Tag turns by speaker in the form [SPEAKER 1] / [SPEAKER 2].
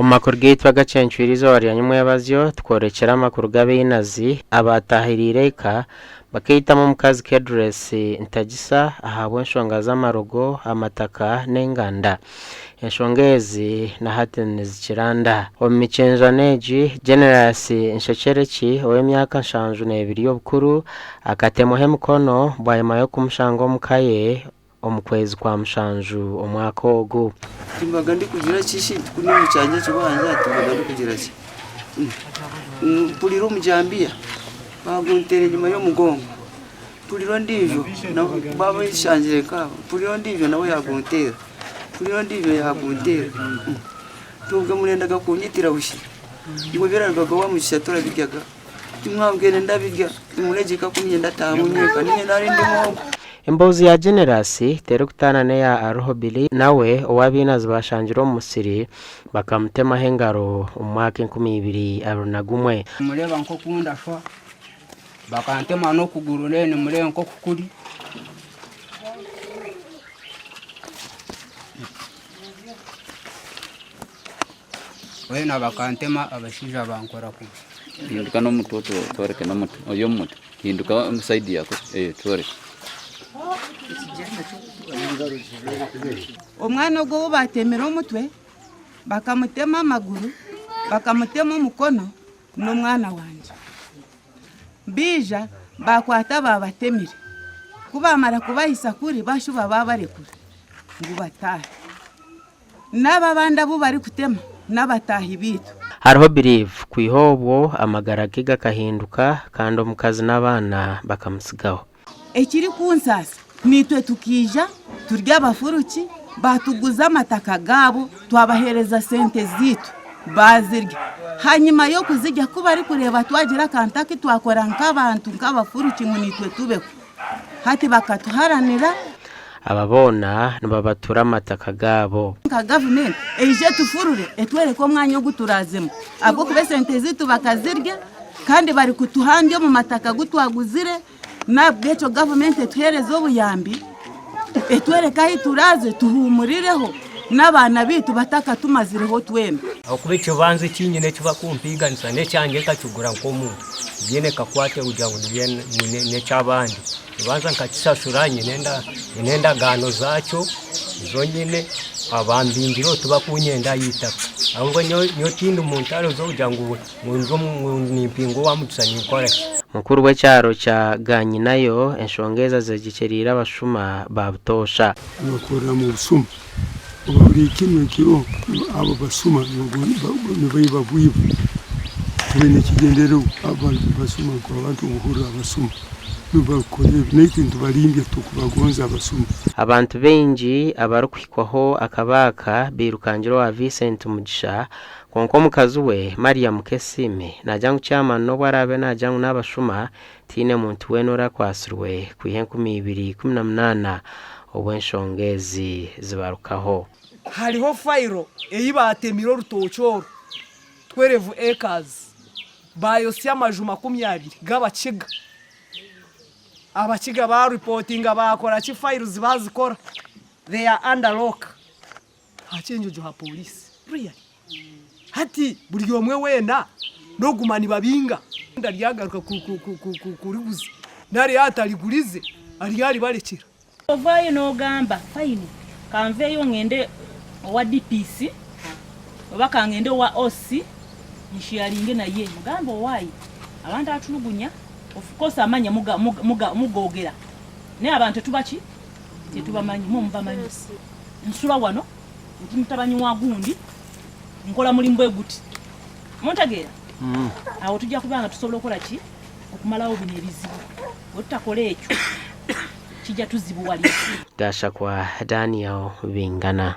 [SPEAKER 1] Omu makuru gaitu agakyencwire eizooba rya nyomwebazyo, tukworekyera amakuru g'abainazi abaatahiriire eka bakaitamu omukazi Kedress Ntagisa ahabw'enshonga z'amarogo, amataka n'enganda. Enshonga ezi na hati nizikiranda. Omu mikyenjano egi, Generous Nshekyereki ow'emyaka 72 y'obukuru akatemwaho emikono bwanyima y'okumushanga omuka ye omu kwezi kwa mushanju omwaka ogu.
[SPEAKER 2] Timbaga ndikugira ki shi ku ni omu kyangye ekibanja timbaga ndikugira ki mpurira omujambiya baagunteera enyima y'omugongo mpurira ondiijo baaba nshangire nk'aho mpurira ondiijo nawe yaagunteera mpurira ondiijo yaagunteera tubwe murendaga kunyitira bushi ngu ebirarugaga owa Mugisha turabiryaga timwabwire ndabirya timuregye ku niinyenda taahamu nyenka niinye naaba ndi omwogo.
[SPEAKER 1] Emboozi ya Generous terikutaana n'eya Aruho Billy nawe ou abainazi baashangire omu musiri bakamutemaho engaro omu mwaka 2021.
[SPEAKER 3] Nimureeba nk'oku ndashwa, bakantema n'okuguru reero nimureeba nk'oku kuri. Weena bakantema abashaija bankora kubi.
[SPEAKER 4] Hinduka n'omutwe otworeke n'omutwe ori omu mutwe hinduka sayidi ya kuri otworeke.
[SPEAKER 5] Omwana ogwo ou baatemire omutwe, bakamutema amaguru, bakamutema omukono, n'omwana wangye. Baija baakwata baabatemire. Ku baamara kubahitsya kuri baashuba baabarekura ngu bataahe. N'abo abandi abu barikutema n'abataahi baitu.
[SPEAKER 1] Hariho Believe, kwiha obwo amagara ge gakahinduka kandi omukazi n'abaana bakamutsigaho.
[SPEAKER 5] Ekirikunsaasa, naitwe tukaija turi abafuruki, baatuguza amataka gaabo, twabaheereza sente zaitu, baazirya. Hanyima y'okuzirya ku barikureeba twagira akantu aku twakora nk'abantu nk'abafuruki ngu naitwe tubeho, hati bakatuharanira.
[SPEAKER 1] Aba boona nibabatura amataka gaabo.
[SPEAKER 5] Nka gavumenti eije etufurure etworeke omwanya ogu turaazemu ahabw'okuba esente zaitu bakazirya kandi barikutuhambya omu mataka agu twaguzire n'ahabw'ekyo gavumenti etuheereze obuyambi etworeke ahu turaaze tuhuumurireho n'abaana baitu batakatumazireho twena.
[SPEAKER 6] Ahakuba ekibanja eki nyine eki bakumpiiganisa n'ekyangye nkakigura nk'omuntu, tibiine kakwate kugira ngu n'eky'abandi. Ekibanza nkakishashura nyine endagaano zaakyo nizo nyine, abambingireho tibakunyenda aha itaka. Ahabw'okuba nyowe tindi mu ntaro z'okugira ngu nimpinga owa Mugisha ninkora ki.
[SPEAKER 1] Mukuru w'ekyaro kya Ganyinayo enshonga ezi azegyekyereire abashuma ba butoosha.
[SPEAKER 7] Nibakorera mu busuma oba buri kimwe ekiriho abo basuma nibaiba bwiba tibaine ekigyendererwa abo basuma abantu obuhurira abasuma nibo barikukora ebi naitwe nitubarimbya titukubagonza abasuma.
[SPEAKER 1] Abantu baingi abarikuhikwaho akabi aka bairukangire owa Vincent Mugisha kwonka omukazi we Mariam Kesiime naagira ngu chairman n'obu araabe naagira ngu n'abashuma Tihaine muntu weena orakwatsirwe kwiha 2018 obu enshonga ezi zibarukaho.
[SPEAKER 8] Hariho fayiro ei baatemire orutookye oru, 12 acres, baayotsya amaju 20 g'Abakiga. Abakiga baaripotinga baakora ki files baazikora, they are under lock aha Kyenjojo aha pooriisi. Really? Hati buri omwe weena n'oguma nibabinga. Aryagaruka kuriguza nari atarigurize aryaribarekyera.
[SPEAKER 9] Ovaayo n'ogamba fine kanveeyo ngende owa DPC oba kangende owa OC nsheyaringe naye mugambe owaaye abantu atulugunya of course amanya mugoogera naye abantu tetuba ki tetubamanyi mwe mubamanyi nsula wano Ndi mutabani wa gundi, nkola mulimu bwe guti. Muntegeera? Awo tujja kuba nga tusobola okukola ki? Okumalawo bino ebizibu. Bwe tutakola ekyo, kijja tuzibuwalira.
[SPEAKER 1] Gashakwa Daniel Bingana.